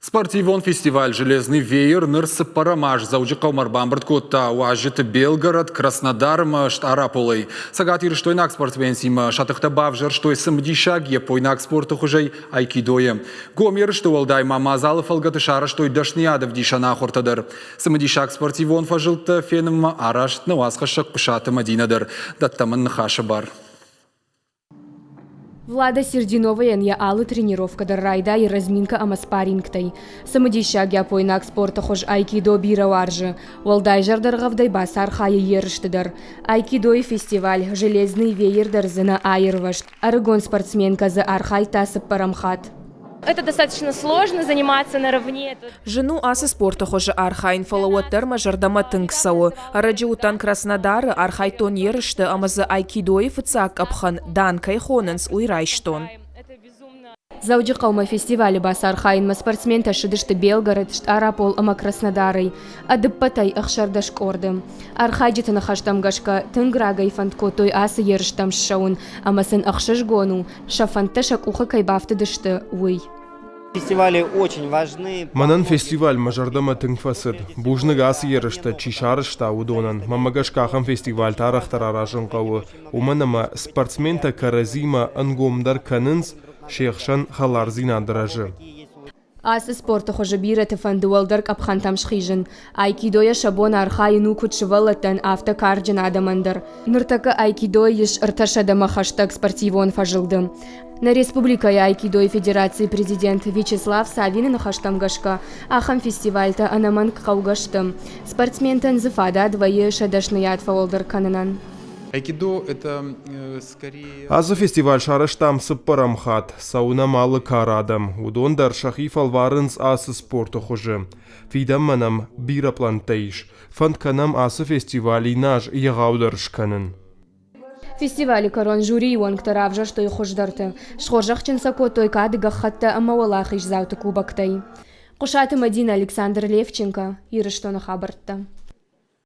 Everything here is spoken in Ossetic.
Спортивон фестиваль «Железный веер» ныр цыппӕрӕм аз Дзӕуджыхъӕумӕ ӕрбамбырд кодта уазджыты Белгород, Краснодар ӕмӕ Стъараполӕй. Цӕгатирыстойнаг спортсментимӕ сӕ тыхтӕ бавзӕрстой цымыдисаг япойнаг спорты хуызӕй айкидойы. Гом ерысты уӕлдай ма мадзалы фӕлгӕты сарӕзтой дӕсныйад ӕвдисӕн ахуыртӕ дӕр. Цымыдисаг спортивон фӕзылдтӕ фенынмӕ арӕзт нӕ уацхӕссӕг Хъуысаты Мӕдинӕ дӕр. Дӕттӕм ын ныхасы бар. Влада Сердиновайӕн йӕ алы тренировкӕ дӕр райдайы разминкӕ ӕмӕ спаррингтӕй. Цымыдисаг япойнаг спорты хуыз айкидо бирӕ уарзы. Уӕлдай зӕрдӕргъӕвдӕй бацархайы ерысты дӕр. Айкидойы фестиваль «Железный веер» дӕр дзы нӕ аирвӕзт. Ӕрыгон спортсменкӕ дзы архайдта цыппӕрӕм хатт. Это достаточно сложно заниматься наравне. Зын у ацы спорты хуызы архайын, фӕлӕ уӕддӕр мӕ зӕрдӕмӕ тынг цӕуы. Ӕрӕджы уыдтӕн Краснодары, архайдтон ерысты ӕмӕ дзы айкидойы фыццаг къӕпхӕн, дан кӕй хонынц, уый райстон. Дзӕуджыхъӕумӕ фестивалы бацархайынмӕ спортсментӕ ссыдысты Белгород, Стъарапол ӕмӕ Краснодарӕй. Ӕдыппӕтӕй 16 къорды. Архайджыты ныхӕстӕм гӕсгӕ, тынг рагӕй фӕнд кодтой ацы ерыстӕм ссӕуын, ӕмӕ сын ӕхсызгон у, сӕ фӕндтӕ сӕ къухы кӕй бафтыдысты, уый. Фестивали очень важны. Мӕнӕн фестиваль мӕ зӕрдӕмӕ тынг фӕцыд. Бузныг ацы ерыстӕ чи сарӕзта, уыдонӕн. Мӕнмӕ гӕсгӕ ахӕм фестивальтӕ арӕхдӕр аразын хъӕуы, уымӕн ӕмӕ спортсментӕ кӕрӕдзимӕ ӕнгомдӕр кӕнынц, се хсӕн хӕлардзинад рӕзы. Ацы спорты хуызы бирӕты фӕнды уӕлдӕр къӕпхӕнтӕм схизын. Айкидойӕ сӕ бон архайын у куыд сывӕллӕттӕн, афтӕ карджын адӕмӕн дӕр. Ныртӕккӕ айкидойы ис ӕртӕсӕдӕмӕ хӕстӕг спортивон фӕзылды. Нӕ республикӕйы айкидойы федерацийы президент Вячеслав Савины ныхӕстӕм гӕсгӕ, ахӕм фестивальтӕ ӕнӕмӕнг хъӕугӕ сты. Спортсментӕн дзы фадат вӕййы сӕ дӕсныйад фӕуӕлдӕр кӕнынӕн. Айкидо – это скорее... Ацы фестиваль сарӕзтам цыппӕрӕм хатт. Цӕуы нӕм алы кары адӕм. Уыдон дӕр сӕхи фӕлварынц ацы спорты хуызы. Фидӕнмӕ нӕм бирӕ пълӕнттӕ ис. Фӕнд кӕнӕм ацы фестиваль иннӕ аз егъаудӕр скӕнын. Фестивалы кӕрон жюрийы уӕнгтӕ равзӕрстой хуыздӕрты. Схорзӕхджын сӕ кодтой кады гӕххӕттӕ ӕмӕ уӕлахиздзауты кубоктӕй. Хъуысаты Мӕдинӕ, Александр Левченко, Ирыстоны хабӕрттӕ.